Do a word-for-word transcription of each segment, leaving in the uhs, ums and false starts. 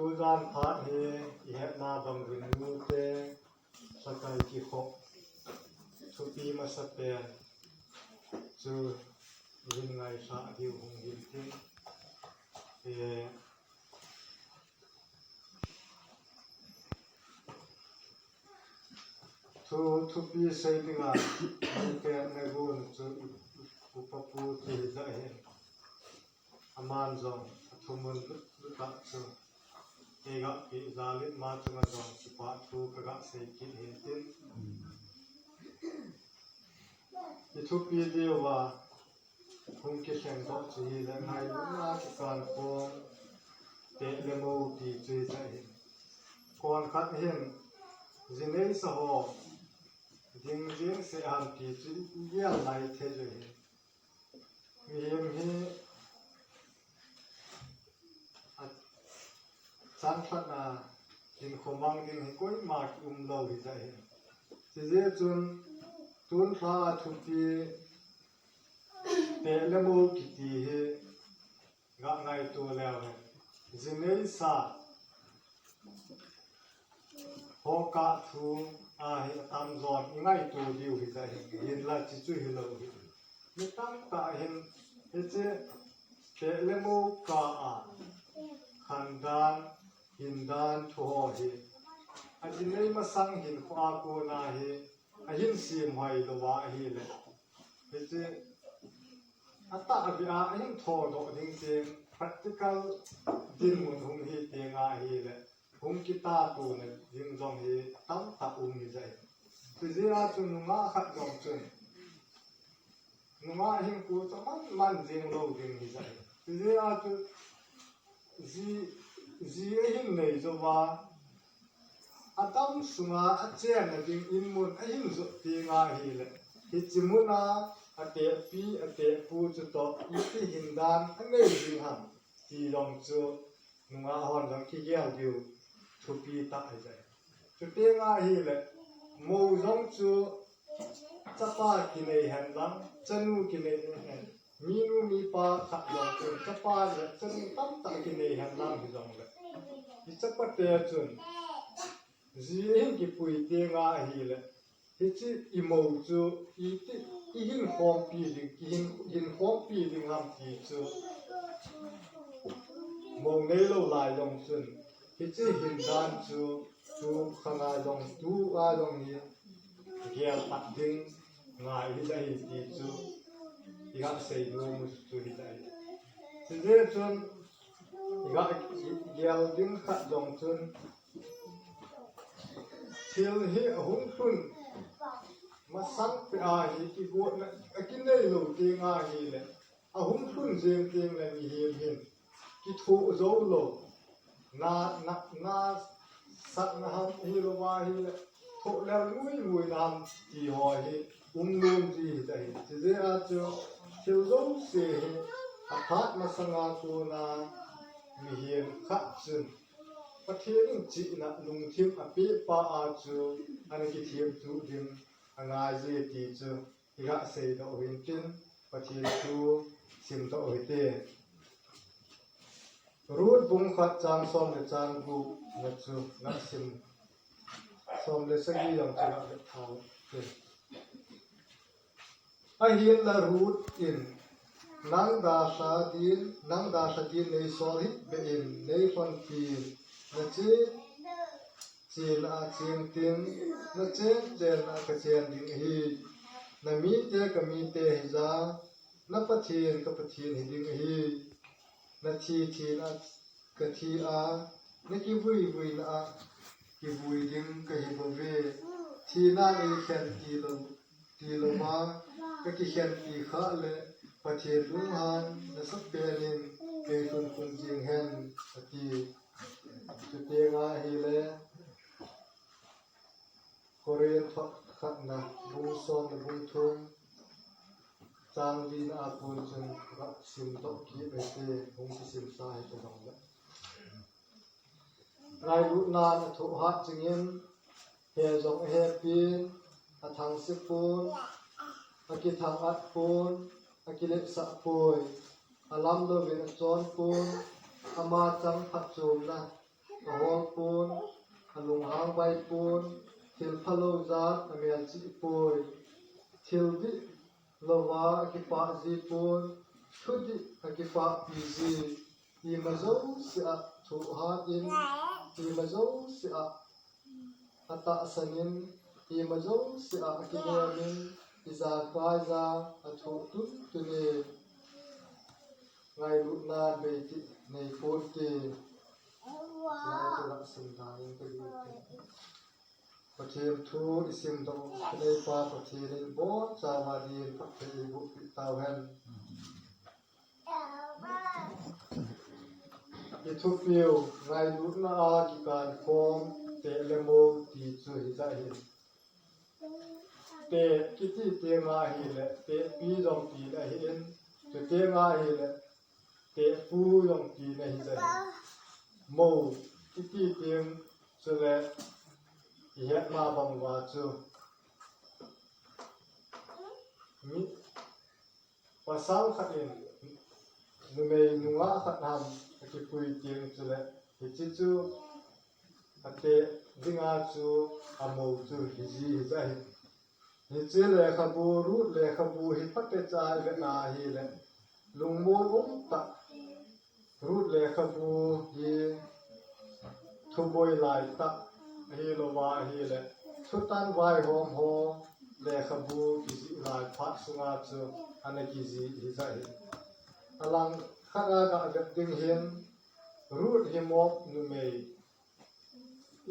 Tujan phat hi ihetna bang uvin nute, sakai kikhop thupi masapen chu ihin ngaisah diu hung hin tin. Eh, thu, thupi sei dinga, nute na gun chu upa pu chu hijeh hin. Aman jong athumun lut lut a chu kei gah peh jal in ama chunga jong kipah thu ka gah sei kit hin tin. I thupi diuva hung kilheng doh chu hile, ngailutna kikan khom teh le mo ti chu hijeh hin. Kon khat hin ji neisa ho ding jeng seh ham ti chu i gel nai thei u hin. Mihem hi a chang khat a hinkho mang ding hi koima kium lou hijeh hin. Hijeh chun tun lha a thupi teh le mo kiti hi gah ngaito leu hen. Ji neisa ho kah thu a hi atam jon i ngaito diu hijeh hin, hinla hichu hilou hi. Mi tamtah hin hiche teh le mo kah a khan dan, hin dan thu ho hi a ji nei masang hinkho a kona hi ahin sem hoi louva ahile, hiche atahbeh a ahin thodoh ding teng practical dinmun hung hi teng ahile, hung kitah tona ding jong hi tamtah um hijeh hin. Hijeh a chu nungah khat jong chun nungah hinkho chu aman man jeng lou ding hijeh hin. Hijeh a chu ji, ji ahin nei jouva, adam sunga achenna ding in mun ahin jot teng ahile, hiche muna atehpi, atehpu chutoh iti hin dan anei ding ham ti jong chu nungah hon jong kigel diu thupi tah hijeh. Chuteng ahile, mo jong chu chapa kinei hen lang, chanu kinei hen, minu mipa khat jong chun chapa le chanu tamtah kinei hen lang hijongle, i chapate chun ji ahin kipui teng ahile, hiche i mo chu iti, ihin khompi ding, ihin, ihin khompi ding ham ti chu mo neilou lai jong chun, hiche hin dan chu tu khanga jong, tua jong hi gel pat ding ngai hijeh hin ti chu i gah sei nom u chu hijeh hin. Hijeh chun i gah gel ding khat jong chun, thil hi ahung lhun masang peh a hi kigotna akinei lou teng ahile, ahung lhun jeng teng le mihem hin kithoh jou lou, na, na, nasatna ham hilou ahile, thoh lel ngui ngui na ham ti ho hi um nom ji hijeh hin. Hijeh a chu thil jouse hi aphat masanga kona mihem khat chun Pathen in chihna lungthim apeh pa a chu ana kithemtup ding angai je ti chu i gah seidoh u hin tin, Pathen thu simdoh u hite. Ruth bung khat chang som le chang gup na chu gah sim, som le sagi jong chu gah vet thau te. Ahinla Ruth in, nang dalha din, nang dalha din neisol hih beh in, neilhonpi in, nache chenna a cheng tin, nachen chenna a kachen ding ahi. Namite kamite hija, na Pathen ka Pathen hiding ahi. Nathi thina a kathi a, nakivui vuina a kivui ding kahi bouve. Thina neikhen tilou, tilouva kakikhenpi khah le, Pathen lunghan nasapen in neilhun khum jeng hen, ati. Chuteng ahile, Corinth khatna bung som le bung thum, chang lina a kon chun gah simdoh kit u hite, hung kisimsa hita jongle. Ngailutnan athoh hat jingin, he jong ahepin, athangse pon, akithang-at pon, akiletsah poi, alam louvin achon pon, ama chang phatchomna ahol pon, alunghang vai pon, thil phalou jat amel chih poi. Thil dih louva akipah ji pon, thudih akipahpi ji. Ima jouse a thoh hat in, ima jouse a atahsan in, ima jouse a akinem in, ijakai ja athoh tuntun e. Ngailutna beitih nei ponte. Lai chu lah sim dan in ka lut e. Pathen thu isim doh, Pakai Pa Pathen in abonchauva din phatthei eiboh peh tauhen. I thupiu, ngailutna a kikan khom, teh le mo ti chu hijat ahi. Teh kiti teng ahile, tehpi jong tina ahin, chuteng ahile, tehpu jong tina hijat ahi. Mo kiti teng chule, ihet ma bang uva chu. Mi, pasal khat in numei nungah khat ham akipui teng chule, hiche chu ateh dinga chu amo chu hiji hijat ahi. Hiche lekhabu, Ruth lekhabu hi phatecha ivet na ahile, lungmon umtah Ruth lekhabu hi thuboi laitah ahilouva ahile, thutan vaihom ho lekhabu kijih lai phat sunga chu ana kijih hijat ahi. Alang khat a gavet ding hin, Ruth hi Moab numei,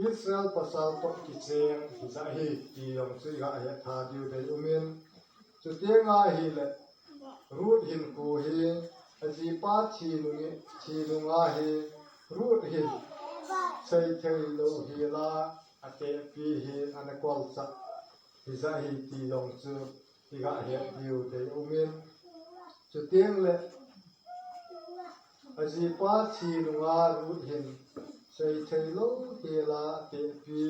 Israel pasal toh kicheng hijat ahi ti jong chu iga het tha diu deium in. Chuteng ahile, Ruth hinkho hi, ajipa thi nunga, thi nunga hi, Ruth hin seithei lou hela, atehpi hi ana kolchah hijat ahi ti jong chu iga het diu deium in. Chuteng le, ajipa thi nunga Ruth hin seithei lou hela atehpi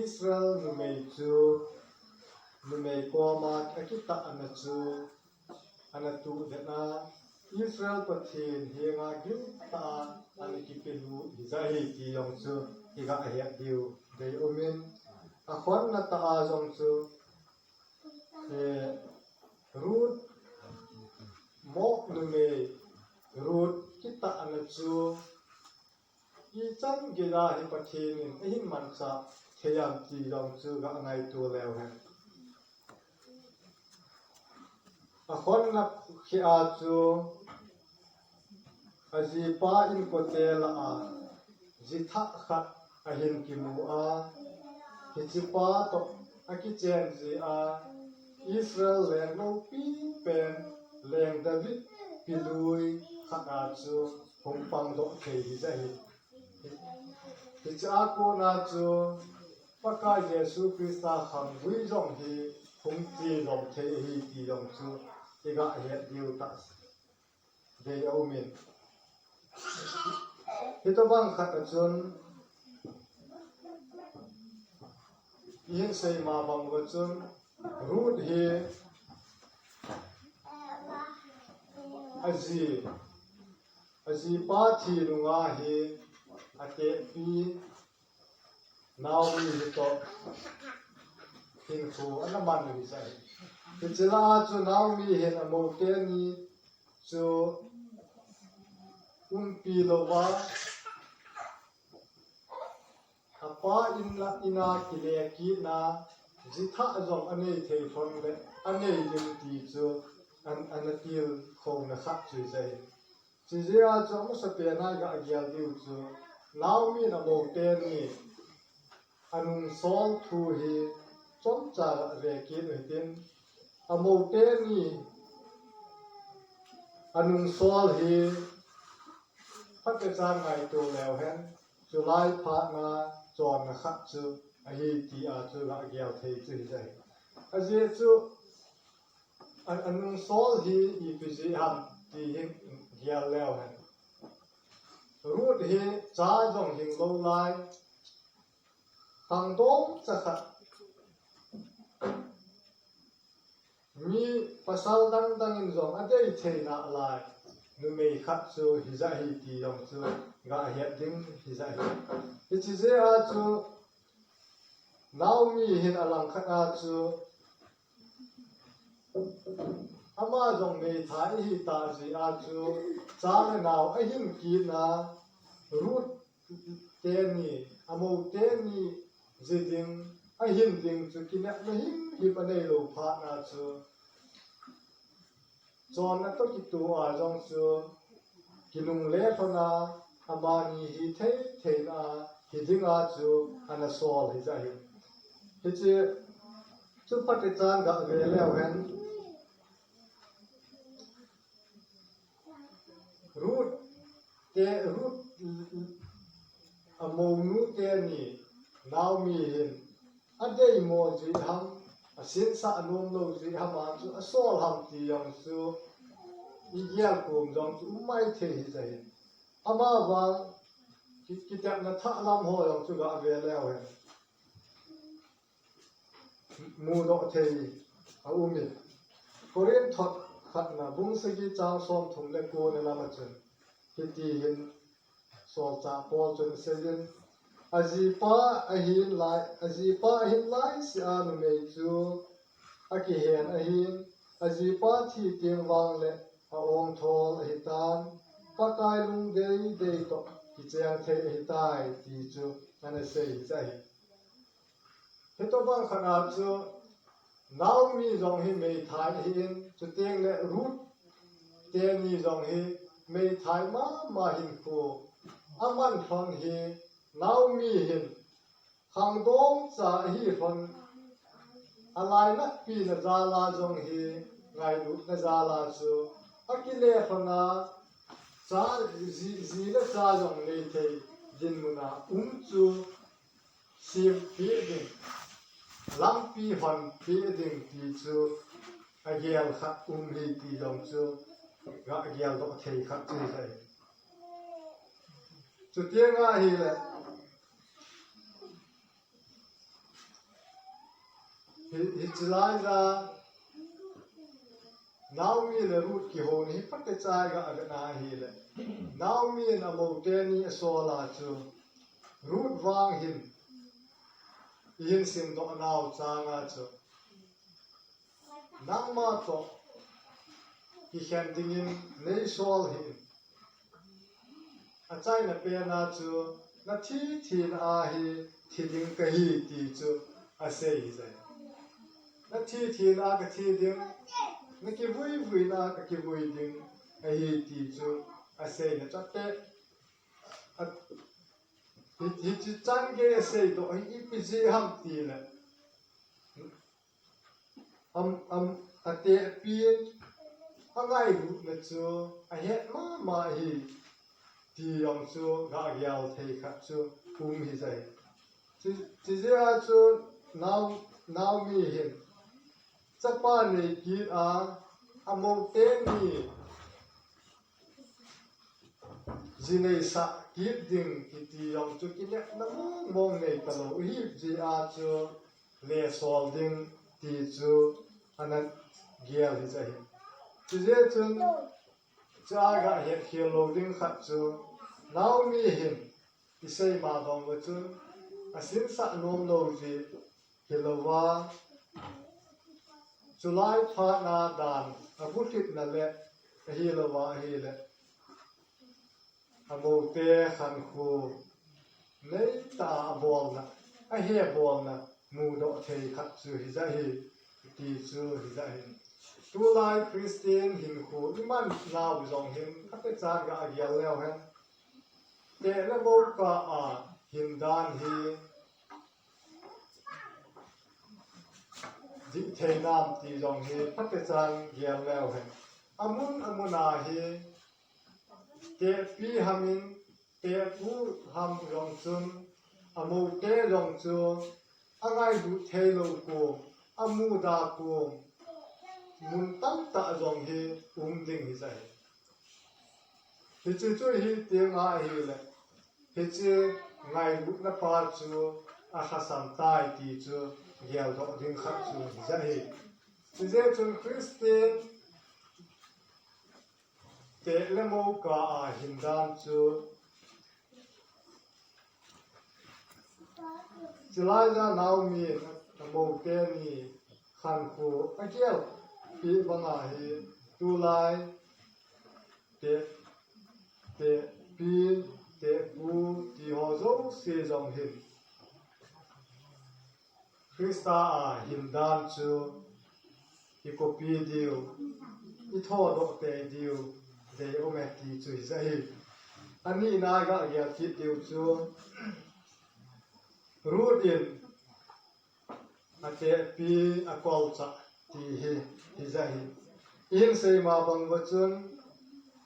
Israel numei chu numei koma akitahna chu ana tudet a, Israel Pathen henga giltah a ana kipelut hijat ahi ti jong chu iga het diu deium in. Akhonna tah a jong chu, eh, Ruth, Moab numei Ruth kitahna chu ichan geiya hi Pathen in ahin manchah thei ham ti jong chu ga ngaito leu hen. Akhonna kheh a chu ajipa inkote lah a jithah khat ahin kimu a, hichepa toh akichen jeh a, Israel leng loupi pen, leng David pilui khat a chu hung pangdoh thei hijat ahi. Hiche a kona chu Pakai Jesu Christa khanggui jong hi hung che jom thei ahi ti jong chu iga het diu tah deium in. Hitobang khat a chun, ihin sei ma bang uva chun, Ruth hi aji, ajipa thi nunga hi atehpi Naomi hi toh hinkho ana man u hijat ahi. Hiche lah a chu Naomi hin amou teni chu umpi louva, apa in a, in a kile kitna, jithah jong anei thei lhon le, anei ding ti chu an, ana tilkhouna khat chu hijat ahi. Chujeh a chu amasapen a iga gel diu chu, Naomi in amou teni anungsol thu hi chomcha ga ve kit u hitin, amou teni anungsol hi phatecha ngaito leu hen, chulai phat a chonna khat chu ahi ti a chu ga gel thei chu hijat ahi. Ajeh chu, a, anungsol hi ipi jeh ham ti hi gel leu hen. Ruth hi cha jong hing lou lai, khangdong cha khat, mi pasal dang dang in jong adei thei nalai, numei khat chu hijat hi ti jong chu gahet ding hijat hi. Hiche jeh a chu Naomi hin alangkhat a chu ama jong meithai ahitah jeh a chu cha le nao ahin kit na, Ruth teni, amou teni ji ding, ahin ding chu kinepna himhim anei lou phat na chu chonna toh kitoh a jong chu kinungle lhon a, amani hithei theina hiding a chu ana sol hijat hi. Hiche chu phatechan gah ve leu hen. Ruth te, Ruth amounu teni Naomi hin adeimo jeh ham, asinsah anom lou jeh ham a chu asol ham ti jong chu igel kom jong chu um maithei hijat hin. Amavang ki, kitepna thah lam ho jong chu gah ve leu hen. Mudoh thei aum in. Corinth thot khatna bung sagi chang somthum le ko na lam a chun hiti hin solchah Paul chun asei in, ajipa ahin lai, ajipa ahin laisea numei chu akihen ahin, ajipa thi teng vang le aongthol ahitan, Pakai lungdei dei toh kicheng thei ahitai ti chu ana sei hijat hi. Hitobang khat a chu Naomi jong hi meithai ahin, chuteng le Ruth teni jong hi meithai mama hinkho aman lhon hi Naomi hin khangdong cha ahi lhon, alainatpina jal a jong hi ngailutna jal a chu akile lhon a, cha, ji, ji le cha jong neithei dinmun a um chu sempeh ding, lampi honpeh ding ti chu agel khat um hi ti jong chu gah geldoh thei khat chu hijat hi. Chuteng ahile hi, hiche lai a Naomi le Ruth kihouna hi phatecha iga vetna ahile, Naomi in amou teni asol a chu Ruth vang hin ihin simdoh nau chang a chu nangma toh kikhen dingin neisol hih in. Achaina pen a chu nathi thina hi thi ding kahi ti chu asei hijat hi. Nathi thina kathi ding, nakivui vuina kakivui ding ahi ti chu aseina chate. A, hi, hiche chan gei asei toh hi ipi jeh ham tile, am, am, atehpi in angailutna chu ahet mama hi ti jong chu gah gel thei khat chu um hijat hi. Chu, chujeh a chu Nao, Naomi hin chapa nei kit a, amou teni ji neisah kit ding kiti jong chu kinepna mong mong nei talou ahi jeh a chu le sol ding ti chu ana gel hijat hi. Chujeh chun cha gah hetkhel lou ding khat chu Naomi hin isei ma bang uva chun asinsah nom lou jeh hilouva, chulai phat a dan abulhitna le ahilouva ahile, amoute khankho neitah a abolna, ahebolna mudoh thei khat chu hijat hi ti chu hijat hi. Tulai Christian hinkho iman nau jong hin phatechan gah gel leu hen. Teh le mo kah a hin dan hi dih thei nam ti jong hi phatechan gel leu hen. Amun amun a hi tehpi ham in, tehpu ham jong chun, amoute jong chu angailut thei lou kom, amuda kom, mun tamtah jong hi um ding hijat hi. Hiche chu hi teng ahile, hiche ngailutna pa chu alhasam tai ti chu geldoh ding khat chu hijat hi. Hijeh chun Christian Teh le mo kah a hin dan chu, chulai a Naomi in a mo teni khankho a gelpi banga hi tulai teh, tehpi, tehpu ti ho jouse jong hin Christa a hin dan chu i copy diu, i thodoh tei diu dei um e ti chu hijeh ahi. Anina i gah gel kit diu chu Ruth in a tehpi a kolchah ti hi hijeh ahi. I hin sei ma bang uva chun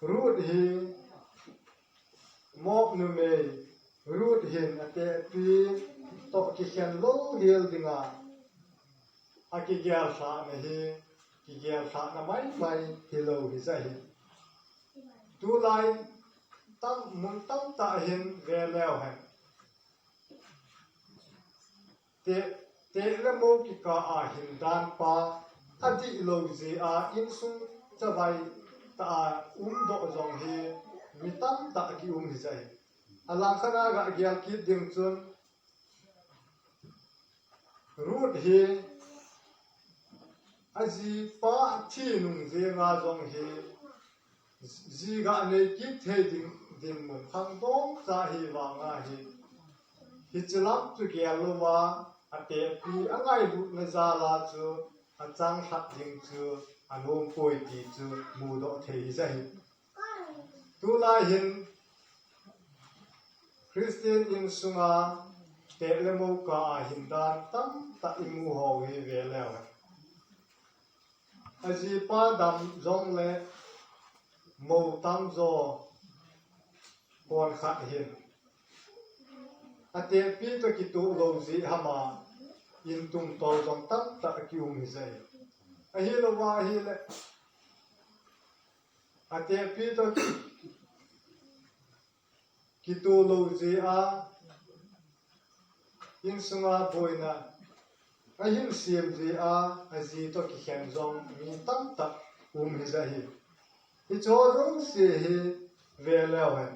Ruth hi Moab numei Ruth hin a tehpi toh kikhen louhel dinga a kigel lhahna hi, kigel lhahna maimai hilou hijeh ahi. Tulai tam, mun tamtah hin ve leu hen. Teh, teh le mo kikah a hin dan pa, a dihlou jeh a insung chavai tah a umdoh jong hi mi tamtah ki um hijeh ahi. Alangkhat a gah gel kit ding chun, Ruth hi a jipa thi nung jenga jong hi, ji gah nei kit thei ding, dinmun khangdong cha hi vanga hi, hiche lam chu gel louva, a tehpi a ngailutna jal a chu a chang lhat ding chu a nom poi ti chu mudoh thei hijeh ahi. Tulai hin Christian insunga teh le mo kah a hin dan tamtah i mu ho hi ve leu hen. A jipa dam jongle mo tamjo konkhat hin a tehpi toh kitoh lou jeh ham a in tungtol jong tamtah ki um hijeh ahi. Ahilouva ahile a tehpi toh kitoh lou jeh a insunga boina a hin sem jeh a, a ji toh kikhen jong mi tamtah um hijeh ahi. Hiche ho jouse hi ve leu hen,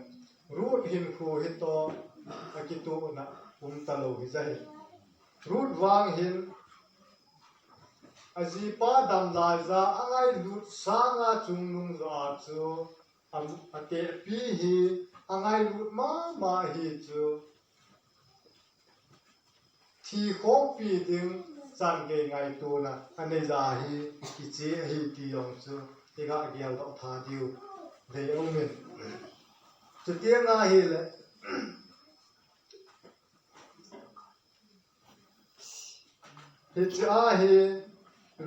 Ruth hinkho hi toh a kitohna um talou hijeh ahi. Ruth vang hin a jipa dam laiya a ngailut sanga chungnung joh a chu a, a tehpi hi a ngailut mama ahi chu thi khompi ding chan gei ngaitona a neiya hi kiche ahi ti jong chu i gah geldoh tha diu dei um in. Chuteng ahile, hiche a hi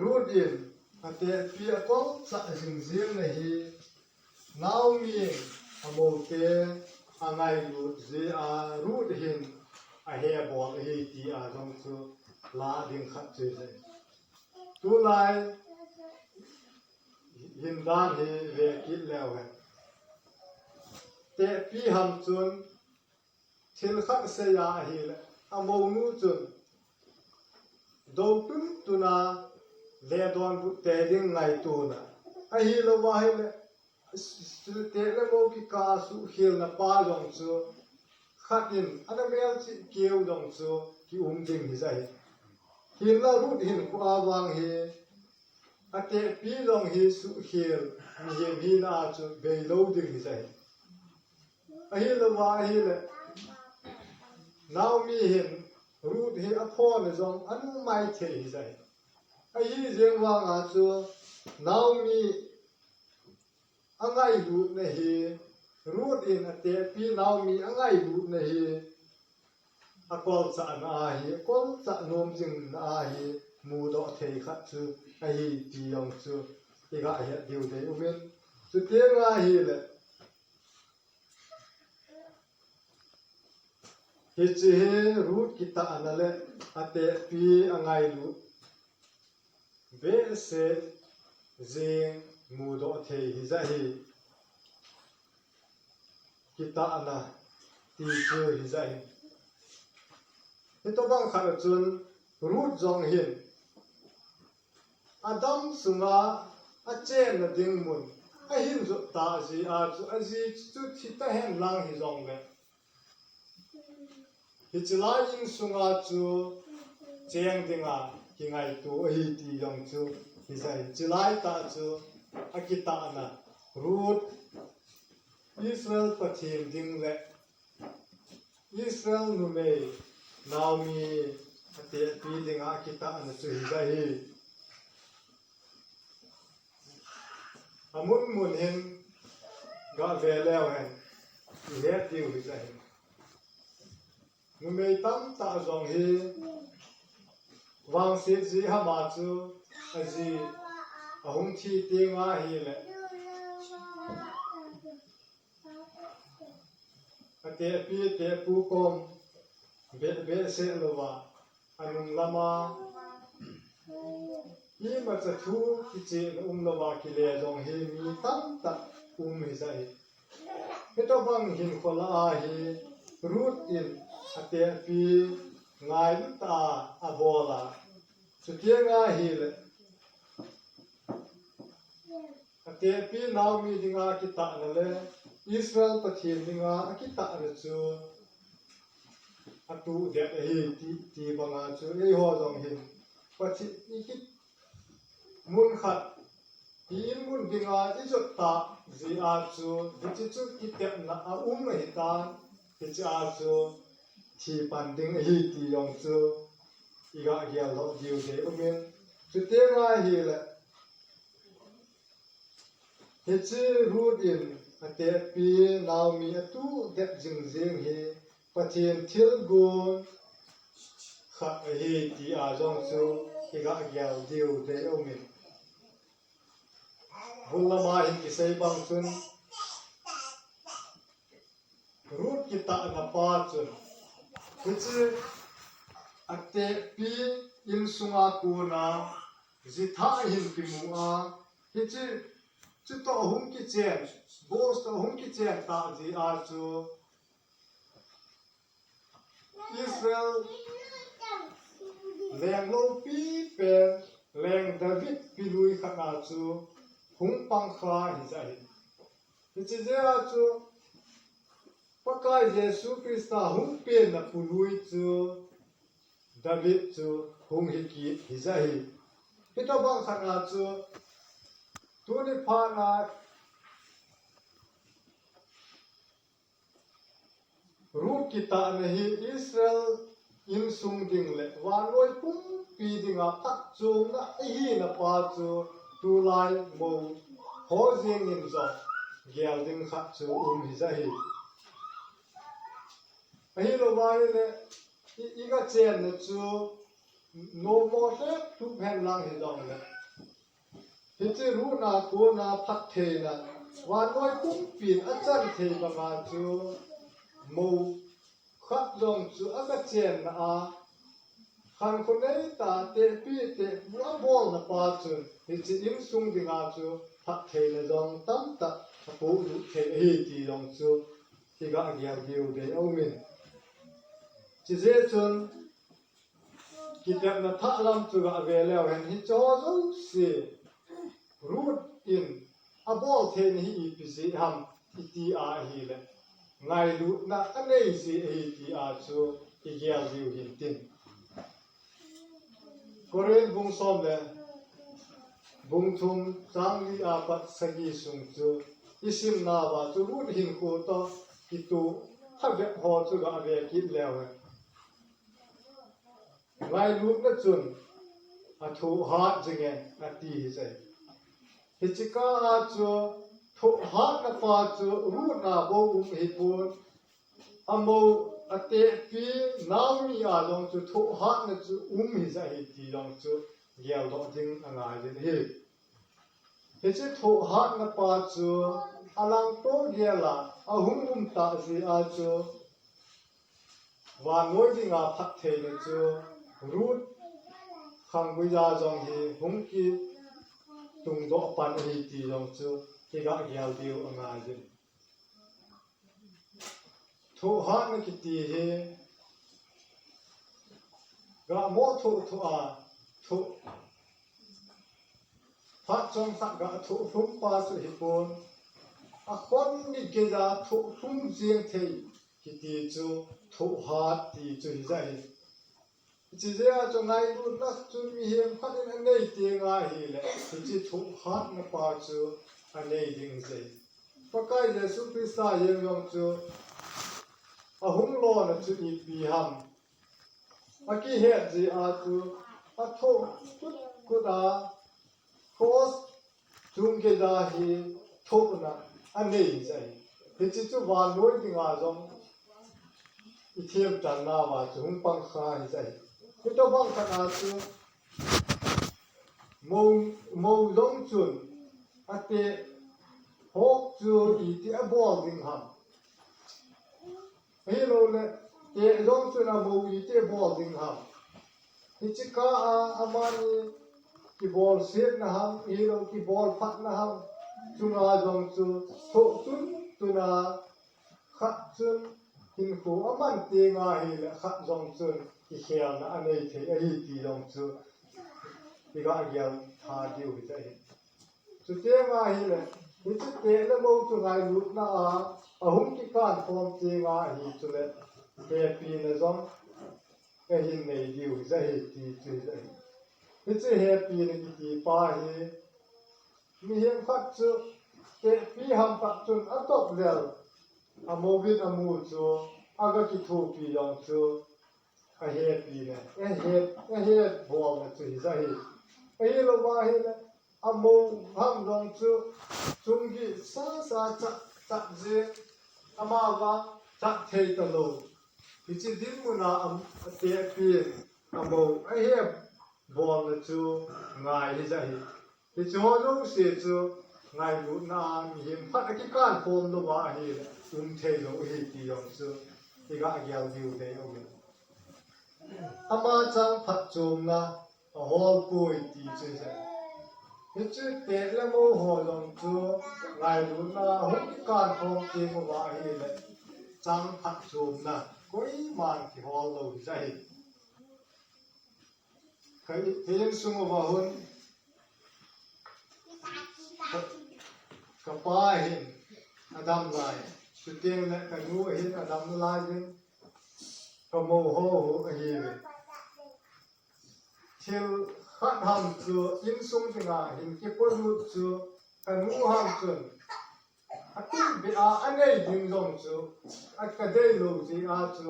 Ruth in a tehpi a kolchah jing jing na hi Naomi in a mo te a ngailut jeh a Ruth hin a hebol ahi ti a jong chu la ding khat chu ahi. Tulai hin dan hi ve kit leu hen, tehpi ham chun thil khat sei a ahile, a monu chun dou tun tun a le donbut te ding ngaitona, ahilouva ahile teh le mo kikah a suhkhelna pa jong chu khat in ana melchih keu jong chu ki um ding hijeh ahi. Hinla Ruth hinkho a vang hi a tehpi jong hi suhkhel mihem hina a chu beilou ding hijeh ahi. Ahilouva ahile Naomi hin Ruth hi aphona jong a nu maithei hijeh ahi. Ahi jeng vanga chu Naomi a ngailutna hi, Ruth in a tehpi Naomi a ngailutna hi a kolchahna ahi, a kolchah nom jingna ahi mudoh thei khat chu ahi ti jong chu i gah het diu dei um in. Chuteng ahile, hiche hi Ruth kitahna le a tehpi a ngailut behseh jeng mudoh thei hijeh ahi. Kitahna ti chu hijeh ahi. Hitobang khat a chun Ruth jong hin a dam sunga a chenna ding mun, ahin jot ta jeh a chu, aji chu thi ta hen lang hijongle, hiche lai insunga chu cheng dinga kingaito ahi ti jong chu hijai. Hiche lai tah chu akitahna, Ruth, Israel Pathen ding le Israel numei Naomi atehpi dinga akitahna chu hijai hi. Amun mun hin gave leu hen ihet diu hijai hi. Numei tamtah jong hi vangset jeh ham a chu aji ahung thi teng ahile, atehpi atehpu kom beh behseh louva, anung lama imacha thu kichehna umlouva kile jong hi mi tamtah um hijai hi. Hitobang hinkho lah a hi Ruth in atehpi ngailut a abol a, chuteng ahile atehpi Naomi dinga akitahna le Israel Pathen dinga akitahna chu atuh det ahi ti, ti banga chu eiho jong hin Pathen i kit mun khat i inmun dinga ijot ta jeh a chu hiche chu kitepna aum ahitan, hiche a chu thi pan ding ahi ti jong chu iga gel lou diu dei umin, chuteng ahile hiche Ruth in atehpi Naomi atuh det jing jing hi Pathen thilgon khat ahi ti a jong chu iga gel diu dei umin. Bul lama hin kisei bang chun Ruth kitahna pa chun hiche atehpi insunga kona jitha ahin kimu a, hiche chutoh ahung kichen, Boaz toh ahung kichen ta jeh a chu Israel leng loupi pen, leng David pilui khat a chu hung pang kha hijai hi. Hiche jeh a chu Pakai Jesu Christa hung penna pilui chu David chu hung hi kit hijai hi. Hitobang khat a chu tuni phat a Ruth kitahna hi Israel insung ding le vannoi pumpi dinga phatchomna ahina pa chu tulai mou ho jeng in jong gel ding khat chu um hijai hi. Ahilouva ahile i, iga chenna chu nommo hethup hen lang hijongle, hiche Ruth a kona phattheina vannoi pumpin achan thei banga chu mou khat jong chu aga chenna a, khankho neitah tehpi tehpu abolna pa chun hiche insung dinga chu phattheina jong tamtah apohlut thei ahi ti jong chu iga gel diu dei aumin. Chujeh chun kitepna thah lam chu gave leu hen hicheho jouse Ruth in abol theina hi ipi jeh ham iti ahile, ngailutna anei jeh ahi ti a chu igel diu hintin. Corinth bung som le bung thum chang li a pat sagi sung chu isimnauva chu Ruth hinkho toh kitoh khavet ho chu gave kit leu hen. Ngailutna chun athohhat jinge ati hijeh. Hiche kah a chu thohhatna pa chu Ruth a bou um ahipon, amou atehpi Naomi a jong chu thohhatna chu um hijeh ahi ti jong chu geldoh ding angaijin ahi. Hiche thohhatna pa chu alangto gel a ahung um tah jeh a chu vannoi dinga phattheina chu Ruth khanggui a jong hi hung kitungdoh pan ahi ti jong chu iga gel diu angaijin. Thohhatna kiti hi gamo thoh thoh a thoh Phat chomkhat ga thohlhum pa chu hipon. Akhon ni geija thohlhum jeng thei kiti chu thohhat ti chu hijeh ahi. Hiche jeh a chu ngailutna chu mihem khat in anei teng ahile, hiche thohhatna pa chu anei ding jeh ahi. Pakai Jesu Christa jeng jong chu ahung lona chu ipi ham akihet jeh a chu athoh kut kut a cross chung geija hi thohna anei jeh ahi. Hiche chu vannoi dinga jong ithemchan nauva chu hung pang kha hijeh ahi. Hitobang khat a chu mou, mou jong chun ateh hok chu iti abol ding ham. Ahilouleh, teh jong chun amou iti abol ding ham. Hiche kah a, amani kibolsetna ham, ahilou kibolphatna ham chunga jong chu thoh tun tun a, khat chun hinkho aman teng ahile, khat jong chun kikhelna anei thei ahi ti jong chu iga gel tha diu hijeh ahi. Chuteng ahile, hiche teh le mou chu ngailutna a ahung kikan khom teng ahi chule, hepina jong kahin nei diu hijeh ahi ti chu hijeh ahi. Hiche hepina kiti pa hi mihem khat chu tehpi ham khat chun atop lel, amouvin amu chu aga kithopi jong chu ahepina, ahe, ahebolna chu hijeh ahi. Ahilouva ahile, amou ham jong chu chunggih sasa chat, chat jeng, amavang chat thei talou. Hiche dinmun a am, atehpin amou ahebolna chu ngai hijeh ahi. Hicheho jouse chu ngailutna a mihem khat akikan khom louva ahile, um thei lou ahi ti jong chu iga gel diu nei aum in. Ama chang phatchomna ahol poi ti chu hijeh ahi. Hiche teh le mou ho jong chu ngailutna a hung kikan khom teng uva ahile, chang phatchomna koiman kihol lou hijeh ahi. Ka, ka insung uva hung ka, kapa hin adam lai, chuteng le kanu hin adam lai in, kamou ho hu ahiuve. Thil khat ham chu insung dinga hin kipolut chu kanu ham chun atun beh a anei ding jong chu, a kadei lou jeh a chu,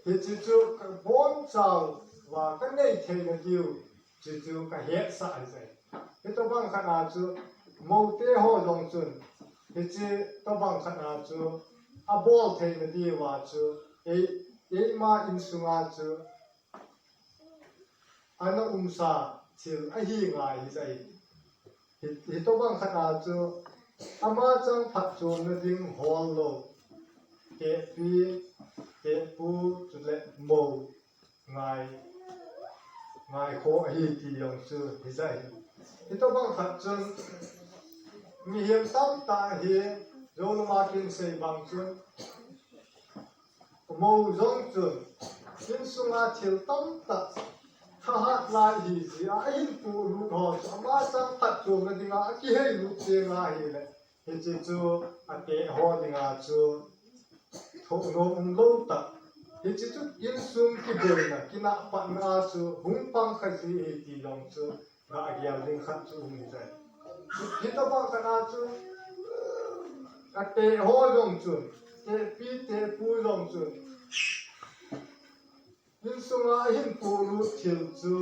hiche chu kabonchauva kanei theina diu, chuchu kahetsah hijeh ahi. Hitobang khat a chu, moute ho jong chun, hiche tobang khat a chu, abol theina diuva chu, ei, eima insunga chu, ana umsa thil ahi ngai hijeh ahi. Hi, hitobang khat a chu, ama chang phatchomna ding hol lou, tehpi, tehpu, chule mou ngai, ngaikhoh ahi ti jong chu hijeh ahi. Hitobang khat chun, mihem tamtah hi, jou lama kinsei bang chun, mou jong chun, insunga thil tamtah thahat lai ahi jeh a, ahin polut ho chu, ama chang phatchomna dinga akiheilut teng ahile, hiche chu ateh ho dinga chu thohnom umlou tah. Hiche chu insung kiboina, kinahpatna a chu hung pang kha ji ahi ti jong chu gah gel ding khat chu um hijeh ahi. Hitobang khat a chu, ateh ho jong chun, tehpi tehpu jong chun, insunga ahin polut thil chu,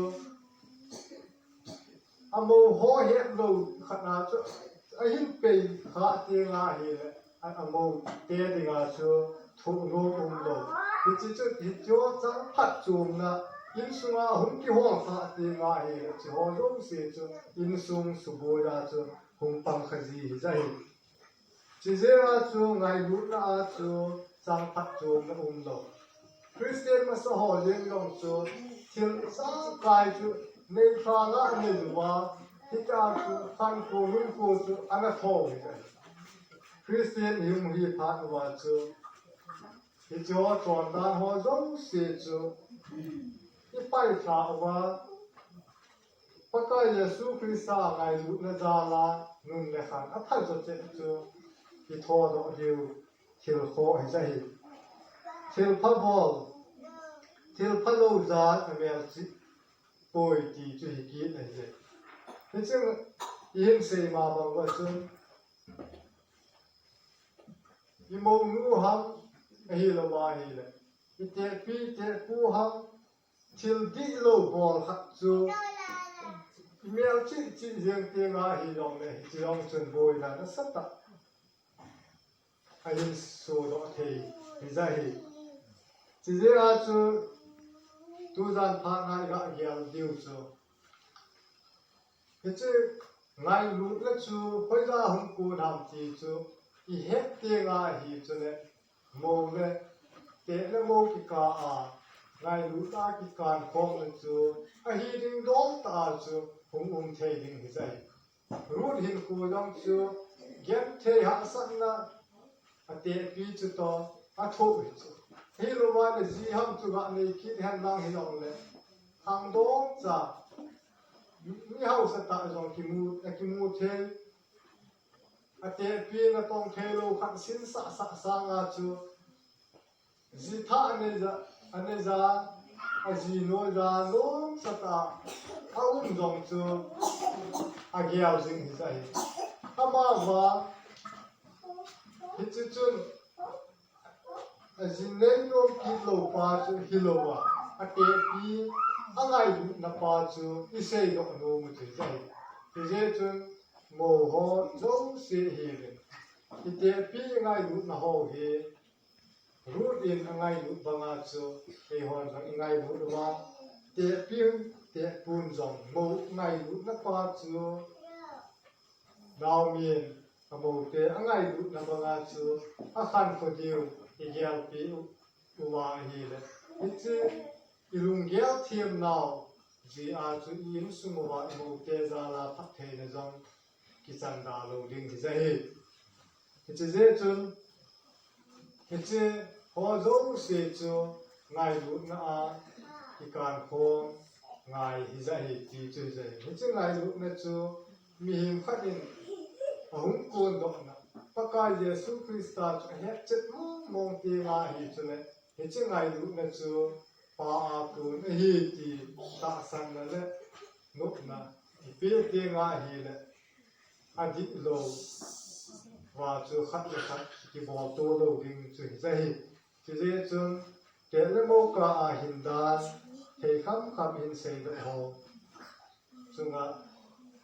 amou ho hetlou khat a chu, ahin pei kha teng ahile, a, amoute dinga chu thohnom umlou. Hiche chu, hicheho chang phatchomna, insunga hung kihol kha teng ahile, hicheho jouse chu, insung suboi a chu hung pang kha ji hijeh ahi. Chujeh a chu ngailutna a chu chang phatchomna umlou. Christian masa ho jeng jong chu thil changkai chu neilhah a anei uva, hitia chu khankho nunkho chu ana tho hijeh ahi. Christian ihung hi phat uva chu, hicheho chondan ho jouse chu ipailhah uva, Pakai Jesu Christa ngailutna jal a nun le khan apha jo cheh chu kithodoh diu thil khoh hi ja hi. Thil pha bol, thil pha lo jal a mel chi poi ti chu hi kit ahi je. Hichun i hin sei ma bang uva chun i mounu ham ahi lo ma hi le, i tehpi tehpu ham thil dih lo bol khat chu i mel chih chih jeng ti nga hi long le hi chi long chun boina nasatah a hin sodoh thei hi ja hi. Chi jeh a chu tujan phat ngai ga gel diu chu. Hiche ngailutna chu hoiya hung kon ham ti chu i het teng ahi chule mo le teh le mo kikah a ngailutna kikan khomna chu ahi ding dol tah a chu hung um thei ding hi ja hi. Ruth hinkho jong chu genthei hahsatna a tehpi chu toh a thoh hi chu. Hi loma le ji ham chu ga nei kit hen lang hi long le. Khangdong cha mi hausa tah jong kimu, a kimu thei. A tehpi na tong thei lo khat sin sah sah sang a chu ji thah a nei ja, a nei ja, a ji noi ja lom sah tah a um jong chu a gel jing hi ja hi. Amavang hiche chun a ji nei nom kit lo pa chu hi lo a, a tehpi a ngailutna pa chu i seidoh nom u chu hi ja hi. Hijeh chun mo ho jouse hi le i tehpi i ngailutna ho hi Ruth in a ngailut banga chu eihon jong i ngailut uva, tehpi tehpun jong mo ngailutna pa chu Naomi in a mote a ngailutna banga chu a khankho diu i gelpi u, uva ahile. Hiche i lunggel themnau jeh a chu i insung uva i mote jal a phattheina jong kichan da lou ding hi ja hi. Hiche jeh chun, hiche ho jouse chu ngailutna a kikan khom ngai hi ja hi ti chu hi ja hi. Hiche ngailutna chu mihem khat in a hung kondohna, Pakai Jesu Christa chu a hetchet mong mong teng ahi chule, hiche ngailutna chu pa a kon ahi ti tahsanna le nopna i pe teng ahile, a dihlou va chu khat le khat kibol to lou ding chu hi ja hi. Chujeh chun, teh le mo kah a hin dan thei kham kham hin seidoh ho chunga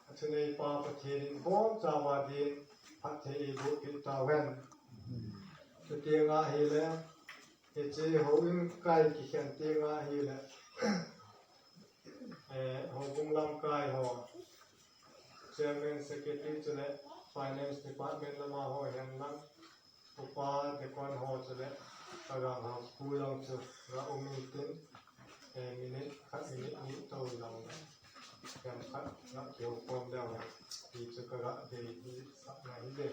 a thunei pa Pathen in bonchauva din phatthei eiboh peh tauhen. Chuteng ahile, hiche houin kai kikhen teng ahile, eh, houbung lamkai ho, Chairman, Secretary chule Finance Department lama ho hihen lang, upa, deacon ho chule ka gang ho pu jong chu ga um intin, eh, minute khat, minute ni tou jong le, themkhat ga kihoukhom leu hen ti chu ka ga dei hisah na hi je.